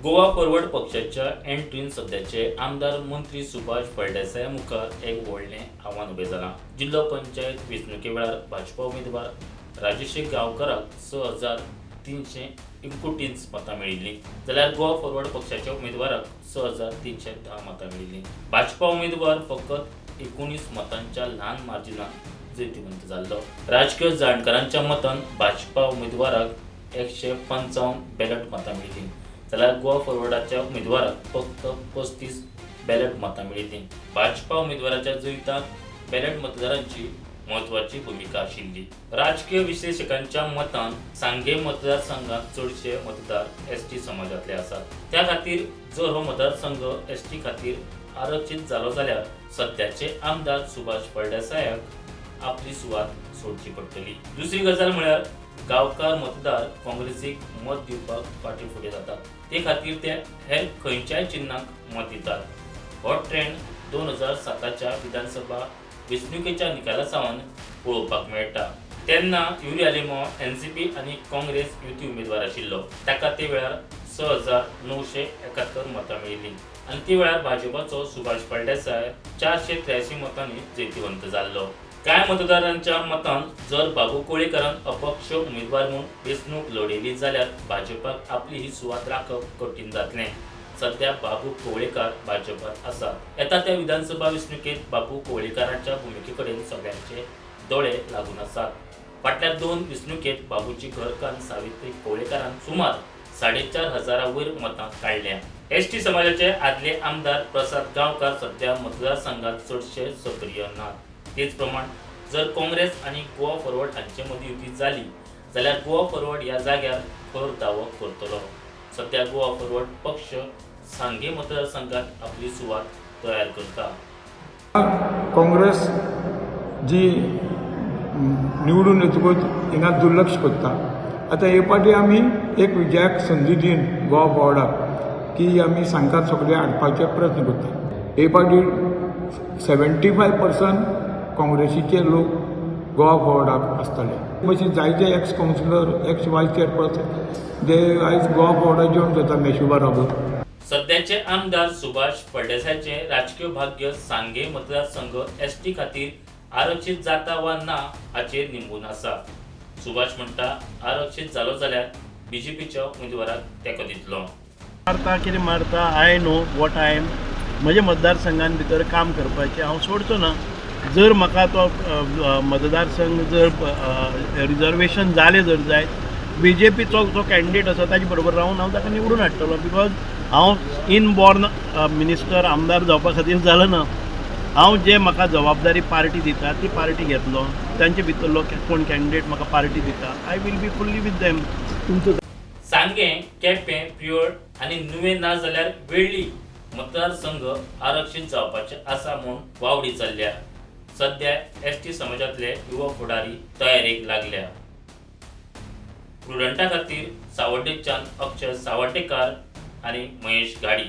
Goa forward पक्षाच्या एंट्रीन सध्याचे आमदार मंत्री सुभाष फळदेसाया मुखार एक व्हडलें आव्हान उबें जालां. जिल्लो पंचायत वेंचणुके वेळार भाजपा उमेदवार राजेश गांवकाराक 6329 मतां मेळिल्लीं, जाल्यार गोवा फॉरवर्ड पक्षाच्या उमेदवाराक 6310 मतां मेळिल्लीं. भाजपा उमेदवार फकत 19 मतांच्या ल्हान मार्जिनान जैतिवंत जाल्लो. राजकीय जाणकारांच्या मतान भाजपा उमेदवाराक 155 बॅलट मतां मेळिल्लीं, जाल्यार गोवा फॉरवर्डाच्या उमेदवाराक फक्त 35 बॅलट मतां मेळिल्लीं. भाजपा उमेदवाराच्या जैताक बॅलट मतदारांची म्हत्वाची भुमिका आशिल्ली. राजकीय विश्लेशकांच्या मतान सांगे मतदारसंघात चडशे मतदार एसटी समाजांतले आसात. त्या खातीर जर हो मतदारसंघ एसटी खातीर आरक्षीत जालो जाल्यार सद्याचे आमदार सुभाष फळदेसायाक आपली सुवात सोडची पडटली. दुसरी गजाल म्हळ्यार गांवकार मतदार काँग्रेसीक मत दिवपाक फाटीं फुडें जातात. ते खातीर ते हेर खंयच्याय चिन्नाक मत दितात. हो ट्रेंड 2007च्या विधानसभा वेंचणुकेच्या निकाला सावन पळोवपाक मेळटा. तेन्ना युरी आलेमांव एनसीपी आनी काँग्रेस युती उमेदवार आशिल्लो. ताका ते वेळार 6971 मतां मेळिल्लीं आनी ते वेळार भाजपाचो सुभाष फळदेसाय 483 मतांनी जैतिवंत जाल्लो. कांय मतदारांच्या मतान जर बाबू कोळेकारान अपक्ष उमेदवार म्हूण वेंचणूक लढयली जाल्यार भाजपाक आपली ही सुवात राखप कठीण जातलें. सध्या बाबू कोवळेकार भाजपात आसात. येता त्या विधानसभा वेंचणुकेत बाबू कोवळेकारांच्या भुमिके कडेन सगळ्यांचे दोळे लागून आसात. फाटल्या दोन वेंचणुकेत बाबूची घरकान्न सावित्री कोवळेकारान सुमार 4,500 वयर मतां काडल्या. एसटी समाजाचे आदले आमदार प्रसाद गांवकार सध्या मतदारसंघात चडशे सक्रीय नात. तेच प्रमाण जर काँग्रेस आनी गोवा फॉरवर्ड हांचे मदीं युती जाली जाल्यार गोवा फॉरवर्ड ह्या जाग्यार खर दावो करतलो. सध्या गोवा फॉरवर्ड पक्ष सांगे मतदारसंघात आपली सुवात तयार करता. काँग्रेस जी निवडून येतकूच हिंगा दुर्लक्ष करता. आतां हे फावटी आमी एक विजयाक संदी दिवन गोवा फॉरवर्डाक की आमी सांगतात सगळे हाडपाचे प्रयत्न करता. हे फावटी 75% काँग्रेसीचे लोक गोवा फॉरवर्डाक आसतले. भशेन जायते ex councillor, ex vice chairperson जे आयज गोवा फॉरवर्डाक जॉयन जाता मेशू बाराबर. सध्याचे आमदार सुभाष फळदेसायाचे राजकीय भाग्य सांगे मतदारसंघ एसटी खातीर आरक्षीत जाता वा ना हाचेर निंबून आसा. सुभाष म्हणटा, आरक्षीत जालो जाल्यार बीजेपीच्या उमेदवाराक तेंको दितलो. मारता कितें मारता, I know what I am. म्हज्या मतदारसंघान भितर काम करपाचें हांव सोडचो ना. जर म्हाका तो मतदारसंघ जर रिजर्वेशन जालें जर जायत, बीजेपीचो जो कॅन्डिडेट आसा ताजे बरोबर रावन हांव ताका निवडून हाडटलो, because हांव इन बॉर्न मिनिस्टर, आमदार जावपा खातीर जालो ना. हांव जे म्हाका जबाबदारी पार्टी दिता ती पार्टी घेतलो. तांचे भितरलो कोण कॅन्डिडेट म्हाका पार्टी दिता, I will be fully with them. तुमचो सांगें, केपें, प्रियोळ आनी नुवें ना जाल्यार वेळ्ळी मतदारसंघ आरक्षीत जावपाचे आसा म्हूण वावडी चल्ल्या. सध्या एसटी समाजांतले युवा फुडारी तयारेक लागल्या. प्रुडंटा खातीर सावड्डेच्यान अक्षय सावड्डेकार आनी महेश घाडी.